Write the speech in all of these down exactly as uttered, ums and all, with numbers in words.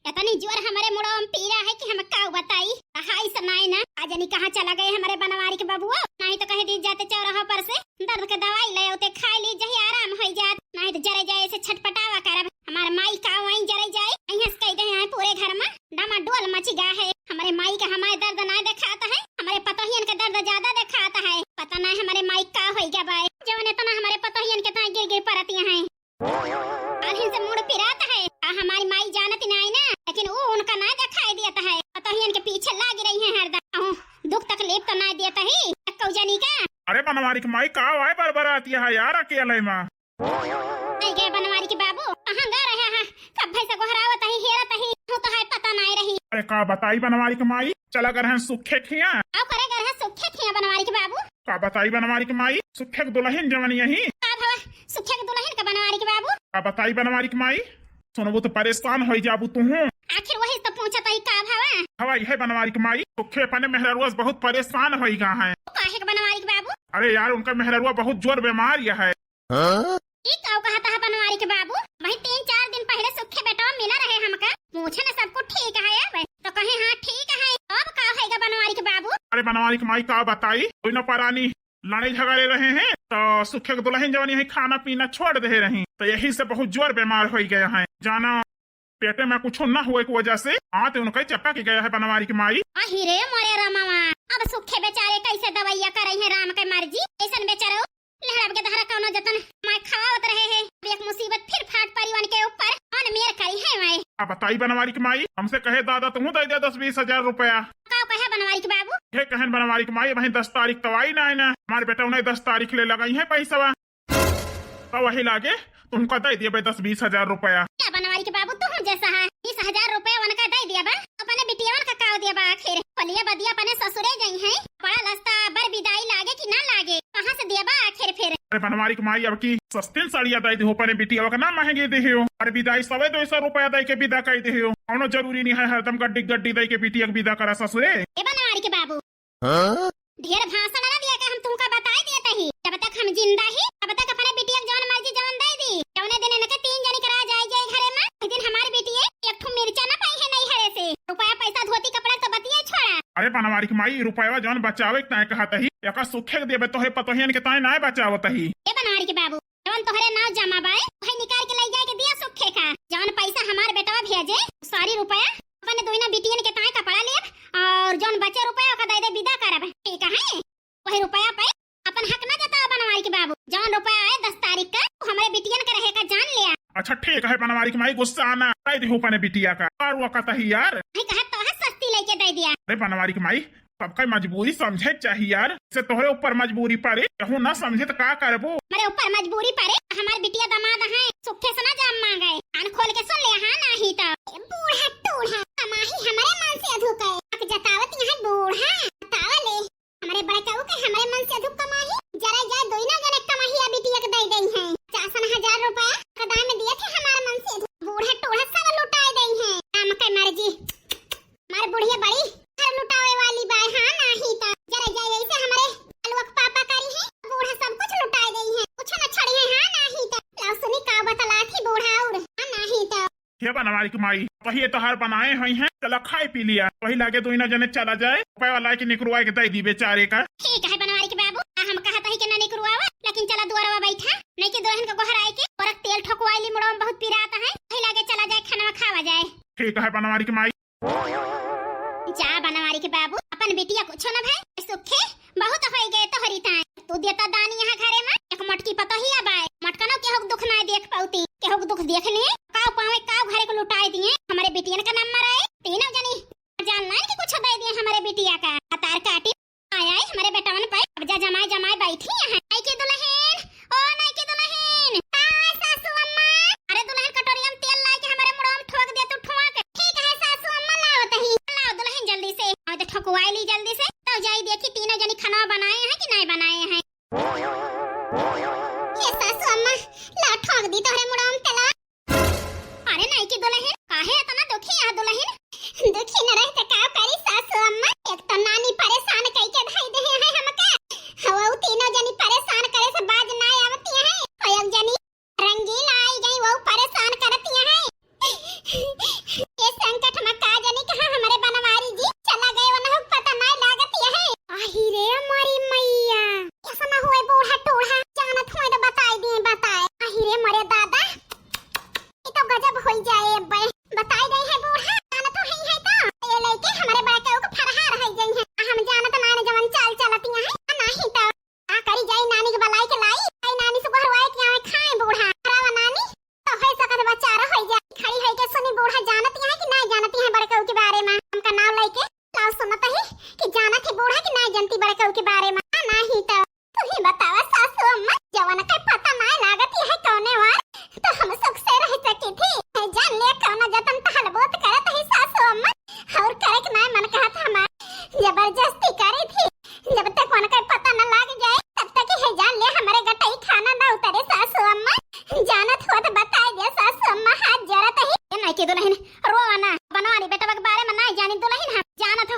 इतनी जोर हमरे मुड़वा में पीरा है कि हम का बताई। हाय सनाई ना, आज नहीं कहाँ चला गए हमरे बनवारी के बबुआ। नहीं तो कहे दी जाते चौराहा पर से दर्द के दवाई ले आते, खाए ली जही आराम हो जात। नहीं तो जरे जाए से छटपटावा करब। हमार माई का वहीं जरे जाए, यहाँ से कह दे हैं पूरे घर में डमाडोल मच गया है। हमरे माई का हमारे दर्द ना देखाता है, हमरे पतोहियन के दर्द ज्यादा देखाता है। पता नहीं हमरे माई का हो गया बाय, जवन इतना हमरे पतोहियन के ताई गिर गिर परतिया हैं। काल्हिन से मूड़ पिरात है। आ हमारी माई जानत नाई ना, लेकिन ऊ उनका ना दिखाई देत है। पतोहियन के पीछे लागी रही है हरदम। अहूँ दुख तकलीफ तो ना देत ही, कौ जनी का। अरे बनवारी के माई, का वाय बरबरातिया है यार अकेले में? नहीं गए बनवारी के बाबू, कहाँ गा रहे हैं? कब भाई से गोहरावत ही, हेरत ही, हूँ तो है पता नाई रही। अरे का बताई बनवारी के माई, चला गर हैं सुखे खिया। आओ करे गर है सुखे खिया बनवारी के बाबू। का बताई बनवारी के माई, सुखे के दुल्हन जवन यही। का भवा, सुखे के दुल्हन का बनवारी के बाबू? का बताई बनवारी के माई, सुनबू तो परेशान होई जाबू तुहूँ। आखिर वही तो पूछत हई का भवा? हवा यह बनवारी के माई, सुखे अपने मेहररुआ से बहुत परेशान होई गा है। काहे के बनवारी के बाबू? अरे यार, उनका मेहररुआ बहुत जोर बीमार यह है। हाँ? ई का कहत है बनवारी के बाबू? वही तीन चार दिन पहले सुखे बेटवा मिला रहे हमका, पूछे न सब कुछ ठीक है अब, तो कहे हाँ ठीक है। अब का होएगा बनवारी के बाबू? अरे बनवारी के माई का बताई, कोई न परानी लड़ाई झगड़े रहे हैं, तो सुखे के दुल्हन जवन यही खाना पीना छोड़ दे रही, तो यही से बहुत जोर बीमार हो गए हैं। जाना पेटे में कुछ ना हुए की वजह से हाथ उनका चपक गया है बनवारी की माई। अहि रे मोरे रामवा, अब सुखे बेचारे कैसे दवैया करे हैं राम के मर्जी, ऐसन बेचारो लहड़ब के धारा कौनो जतन माय खवावत रहे हैं। अब एक मुसीबत फिर फाट परी उनके ऊपर, कौन मेर करी है माय। अब बताई बनवारी की माई, हमसे कहे दादा तुहूँ दे दे दस बीस हजार रुपया। का कहे बनवारी के बाबू? हे कहन बनवारी की माई, वही दस तारीख तो आई ना, है ना, हमारे बेटा उन्हें दस तारीख ले लगाई है पैसवा। तो वही लागे तुमका दे दिए भाई दस बीस हजार रुपया। क्या बनवारी के बाबू, तुहूँ जैसा है, बीस हजार रुपया उनका दे दिया बा, अपने बिटियावन का काव दिया बा आखिर? पलिया बदिया अपने ससुरे गई हैं, बड़ा लस्ता बर विदाई लागे कि ना लागे, कहाँ से दिया बा आखिर फिर? अरे बनवारी के माई, अब की सस्तीन साड़िया दे दिहो अपने बिटियावा का, ना महंगी दिहो। अरे विदाई सवे दो सौ रुपया दे के विदा कर दिहो, कौनो जरूरी नहीं है हरदम गड्डी गड्डी दे के बिटिया के विदा करा ससुरे। ए बनवारी के बाबू, हाँ? ढेर भाषण ना दिया के हम तुमका बताई देत ही। जब तक हम जिंदा ही, तब तक अपने बिटिया के जवन मर्जी जवन दे दी। जवने दिन इनके तीन जनी करा जाए जाए घरे में, उस दिन हमारी बिटिया एक ठो मिर्चा ना पाई है नहीं हरे से। रुपया पैसा धोती कपड़ा तो बतिया छोड़ा। अरे बनवारी के माई, रुपया जवन बचावे के ताए कहत ही, एका सुखे के देबे तोहरे पतोहियन के ताए नाय बचावत ही। ए बनवारी के बाबू, जवन तोहरे नाव जमा बाए, वही निकाल के ले जाए के दिया सुखे का। जवन पैसा हमार बेटवा भेजे, सारी रुपया अपने दोइना बिटियन के ताए कपड़ा लेब और जौन बचे रुपया ओका दे दे विदा करब, ठीक है? वही रुपया पे अपन हक ना जतावा बनवारी के बाबू। जौन रुपया आए दस तारीख का, वो हमरे बिटियन के रहे का जान लिया। अच्छा ठीक है बनवारी के माई, गुस्सा ना, दे दिहो अपने बिटिया का। और वो कहता ही यार। वही कहत तो है सस्ती लेके दे दिया। अरे बनवारी के माई, सबका मजबूरी समझे चाहिए यार। से तोहरे ऊपर मजबूरी पड़े, कहूँ ना समझे तो का करबो? हमरे ऊपर मजबूरी पड़े, हमार बिटिया दामाद हैं, सुखे से ना जाम मांगे। कान खोल के सुन ले, हाँ नाही तो। बूढ़ा टूढ़ा, कमाही हमरे मन से अधू के। हक जतावत यहाँ बूढ़ा, बतावा ले। हमरे बड़काऊ के हमरे मन से अधू कमाही, जरा जाए दोइना जने कमाही अभी बिटिया के दे दई हैं। पचासन हजार रुपया कदा में दिए थे हमारे मन से अधू। बूढ़ा टूढ़ा सब लुटाए दई हैं। राम के मर्जी। हमार बुढ़िया बड़ी घर लुटावे वाली बाय, हाँ नाही त जरा जाए ऐसे हमरे अलुआ के पापा करी है, बूढ़ा सब कुछ लुटाए गई है, कुछ न छड़ी है, हाँ नाही त। लाओ सुनी का बतला थी बूढ़ा और, हाँ नाही त। हे बनवारी के माई, वही तो हर बनाए हुई हैं, चला खाए पी लिया, वही लागे दोइना जने चला जाए, रुपया वाला के निकरवाए के दे दी बेचारे का। ठीक है बनवारी के बाबू, आ हम कहत ही कि ना निकरवावा, लेकिन चला दुआरवा बैठा, नहीं के दुल्हन के गोहराए के और तेल ठोकवाई ली मुड़वा में बहुत पिरात है, वही लागे चला जाए खाना खावा जाए। ठीक है बनवारी के माई। जा बनवारी के बाबू, अपन बिटिया कुछो न भय, सुखे बहुत होई गए तोहरी ताई। तू देता दान यहाँ घरे में, एक मटकी पतोहिया बाय, मटकनो केहू के दुख ना देख पाउती, केहू के दुख देख लिए, काव पावे काव घरे को लुटाए दिए, हमारे बिटियन का नंबर आए, तीनों जनी जान लाइन के कुछ दे दिए हमारे बिटिया का, तार काटी आय, आय, हमरे बेटवन पे कब्जा जमाए, जमाए बैठी हैं। नाई के दुल्हन, ओ नाई के दुल्हन। का सासू अम्मा? अरे दुल्हन, कटोरिया में तेल लाई के हमरे मुड़वा में ठोक दे तू, ठोक। ठीक है सासू अम्मा, लाओ तही। लाओ दुल्हन जल्दी से। आओ तो ठोकवाई ली जल्दी से। तो जाई देखी तीनों जनी खाना बनाए हैं कि नहीं बनाए हैं। हे सासू अम्मा, ला ठोक दी तोहरे मुड़वा में तेला। अरे नाई की दुल्हन, काहे इतना दुखी है दुल्हन? दुखी न रहे त का करी सासू अम्मा? एक तो नानी परेशान कई के धई दे है हमका। वो तीनों जनी परेशान करे से बाज ना आवती है। और एक जनी रंगीला आई गई, वो परेशान करती है। ये संग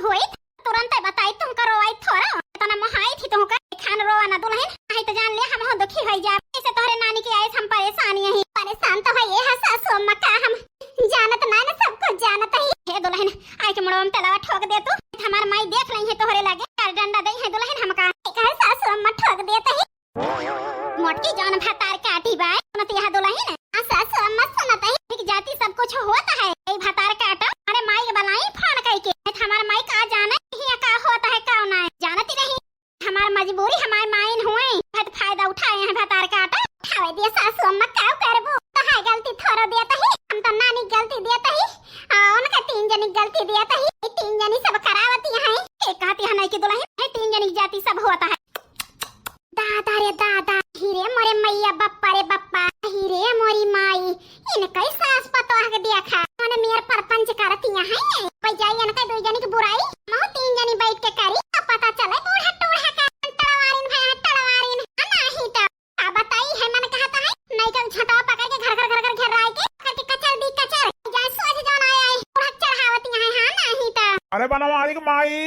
होइत तुरंतै बताइत, तुमका रोवाइत थोरा। इतना मोहाइत ही तुमका, खान रोवा ना दुलहिन, नाहीं त जान ले हमहू दुखी होइ जाब। ऐसे तोहरे नानी के आइस हम परेसान यही। परेसान तो है ये है सासू अम्मा का, हम जानत ना, ना सब कुछ जानत ही। हे दुलहिन, आइके मुड़वा में तेलवा ठोक दे तू, हमार माई देख लइहैं तोहरे लागे, चार डंडा दइहैं दुलहिन हमका। ठीक है सासू अम्मा, ठोक देत ही। मोटकी जौन भतार काटी बाय, सुनत यह दुलहिन। आ सासू अम्मा सुनत ही, ठीक जाति सब कुछ होत है। ए भतार काटा, अरे माई के बलाई फोन कइके, नाहीं त हमार माई का जाने, हियाँ का होत है, का नाहीं, जानत ही नहीं। हमार मजबूरी हमार माइन हुए, बहुत फायदा उठाए हैं भतार काटा। उठावे दिया सासू अम्मा, का करबू? तो है गलती थोरो देत ही, हम तो नानी गलती देत ही, आ, उनका तीन जनी गलती देत ही, ये तीन जनी सब करावती हैं। ए कहती है नहीं कि दुलहिन, ये तीन जनी जाति सब होत है। दादा रे दादा, ही रे मोरे मैया, बप्पा रे बप्पा, ही रे मोरी माई, इनकई सास पतोह के देखा, कौन मेर परपंच करती हैं। कोई जाई इनका दुई जनी की बुराई, महू तीन जनी बैठ के करी, तो पता चले बूढ़ा टूढ़ा का। टड़वारिन भया, टड़वारिन, आ नाहीं तो। आ बताई है मन कहता है, नहीं तो झटवा पकड़ के घर घर घर घर घेराए के, करके कचर दी कचर, जाए सोझ जौन आए आए, बूढ़ा चढ़ावती हैं, हाँ नाहीं तो। अरे बनवारी के माई,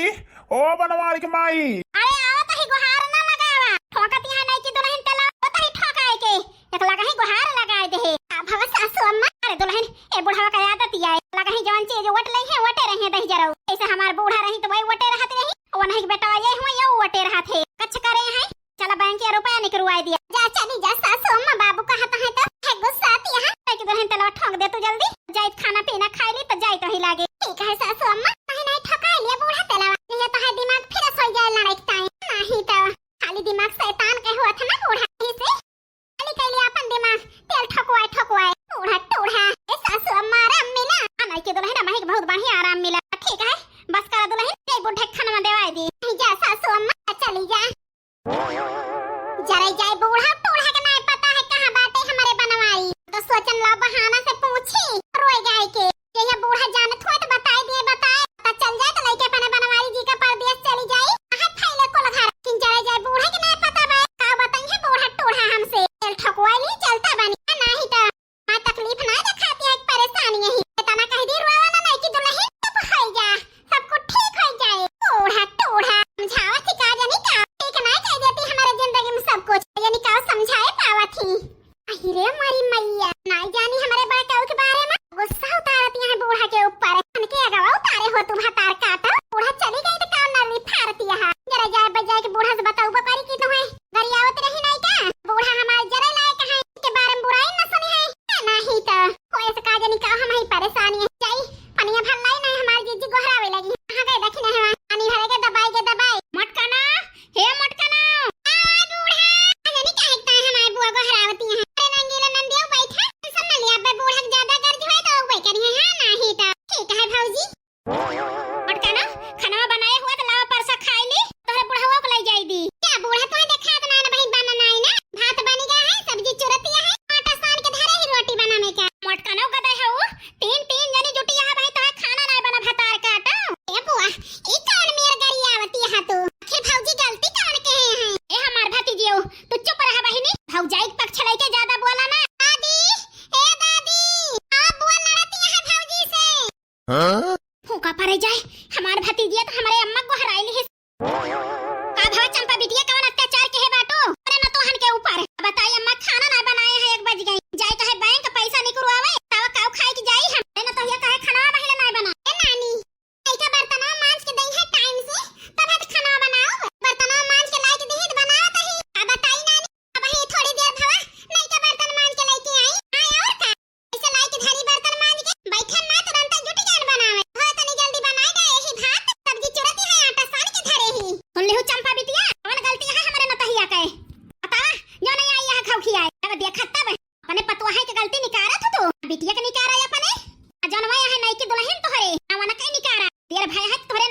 ओ बनवारी के माई। अरे आवत ही, गोहार ना लगावा। ठोकत यहाँ नहीं कि दुलहिन तेला, आवत ही ठोकाए के। एक लगही गोहार लगाए दे हे। आ भवा सासू अम्मा, अरे दुलहिन, ए बुढ़वा का आदत ही आए। लगही जौन चीज वट लइहैं, वटे रहिहैं दही जराऊ। ऐसे हमार बूढ़ा रही तो वही वटे रहत रही। वो नहीं बेटा ये हुआ, ये वटे रहत है। कछ करे हैं। चला बैंक के रुपया निकरवाए दिया। जा चली जा सासू अम्मा, बाबू कहत हैं तो। है गुस्सा आती है। नहीं कि दुलहिन तेलवा ठोक दे तू जल्दी। जाइत खाना पीना खाई ली तो जाइत वही लागे। ठीक है सासू अम्मा, नहीं नहीं ठोकाए लिया बूढ़ा तेलवा। ये तो है दिमाग फिर सोई जाए लड़ाई के टाइम। नहीं तो खाली दिमाग शैतान के हुआ था ना बूढ़ा, यही से खाली कैली अपन दिमाग, तेल ठोकवाए ठोकवाए। बूढ़ा टूढ़ा। ए सासू अम्मा आराम मिला? आ नहीं कि दुलहिन, अम्मा ही के बहुत बढ़िया आराम मिला। ठीक है, बस करा दुलहिन, ये बुढ़े खाना देवाए दी। नहीं जा सासू अम्मा, चली जा। जरे जाए बूढ़ा टूढ़ा के नाहीं पता है कहाँ बाटे हमारे बनवारी। तो सोचन ला बहाना से पूछी, रोए जाए के। ये बूढ़ा जानत हुए तो बताए दिए, बताए। पता चल जाए तो लइके अपने बनवारी जी का परदेस चली जाई। कहाँ फैले कुल घर। किन जरे जाए बूढ़ा के नाहीं पता बा। का बताई है बूढ़ा टूढ़ा हमसे। तेल ठोकवाई ली चलता बनी। नाहीं तो हाँ, तकलीफ ना देखाती है, एक परेशानी यही। इतना कह दी, रोवा ना, नहीं कि दुलहिन चुप होइ जा, सब कुछ ठीक होइ जाए। टूढ़ा, टूढ़ा, समझावत ही का जानी का, ठीक ना कह देती हमारे जिंदगी में सब कुछ, जानी का समझाए पावत ही। अहि रे मोरी मैया, ना जानी हमारे बड़काऊ के बारे में गुस्सा उतारत यहाँ बूढ़ा के ऊपर। उनके अगवा उतारे हो तू भतार काटा, बूढ़ा चली गई तो का नली फारत यहाँ। जरा जाए बजाए के बूढ़ा से बताऊ बपारी की तुम्हें गरियावत रही नहीं का? बूढ़ा हमार जरे लायक है, के बारे में बुराई न सुनी है। ए, नहीं तो, कोई से का जानी का हम ही परेशानी है। जाई, पनिया भर लाई नहीं, हमार जीजी गोहरावे लगी। कहाँ गए देखी नहीं हमार? पानी भरे के दबाई के दबाई। मटकना, हे मटकना। आ, बूढ़ा, आ जानी काहे के ताई हमार बुआ गोहरावती है। अरे रंगीला नंदियो बैठा, सुन न लिया बे बूढ़ा के ज्यादा गर्ज होए तो उबे करी है, हाँ, नहीं तो। ठीक है भौजी। मटकना, खनवा बनाए हुआ तो लावा परसा खाई ली, तोहरे बुढ़वा को लई जाई दी। क्या बूढ़ा तोहे देखात ना ना बहिन बना नाई ना? भात बनी गया है, सब्जी चुरतिया है, आटा सान के धरे ही रोटी बनावे का। मटकना गदे है वो, तीन तीन जनी जुटी यहाँ बहिन तोहे खाना नाई बना भतार काटा। ए बुआ, ई कौन मेर गरियावती है तू? आखिर भौजी गलती कौन के है? ए हमार भतीजियो, तू चुप रहा बहिनी, भौजाई के पक्ष लेके ज्यादा बोला ना। दादी, ए दादी, आ बुआ लड़ती है भौजी से। हाँ? फूका परे जाए, हमार भतीजिया तो हमारे अम्मा को हराई ली है। का भवा चंपा बिटिया कवन अत्याचार के है बाटू? अरे न तोहन के ऊपर। बताई अम्मा खाना ना बनाए है, एक बज गई। जाए तो है बैंक पैसा निकलवावे, तब काऊ खाए की जाई हम। अरे न तो ये कहे खाना महिला ना बना। ए नानी, लइका बर्तनवा मांज के दई है टाइम से, तब हत खाना बनाओ। बर्तनवा मांज के लाई के दही त बनाओ तही। अब बताई नानी, अब ही थोड़ी देर भवा, लइका बर्तन मांज के लेके आई। हाँ और का? ऐसे लाई के धरी बर्तन मांज के, बैठन ना तुरंत जुट जान बनावे। हो तनी जल्दी बनाए दे यही भात, सब्जी चुरती है आटा सान के धरे ही। सुन लिहू चंपा बिटिया, कौन गलती है हमारे नतहिया के? बतावा, जो नहीं आई यहाँ खाऊ खियाए। अब देखत तब अपने पतोहे के गलती निकारत हो तू, बिटिया के निकारा अपने। आ जौन वह है नई की दुलहिन तोहरे, आ वना के निकारा। देर भय है तोहरे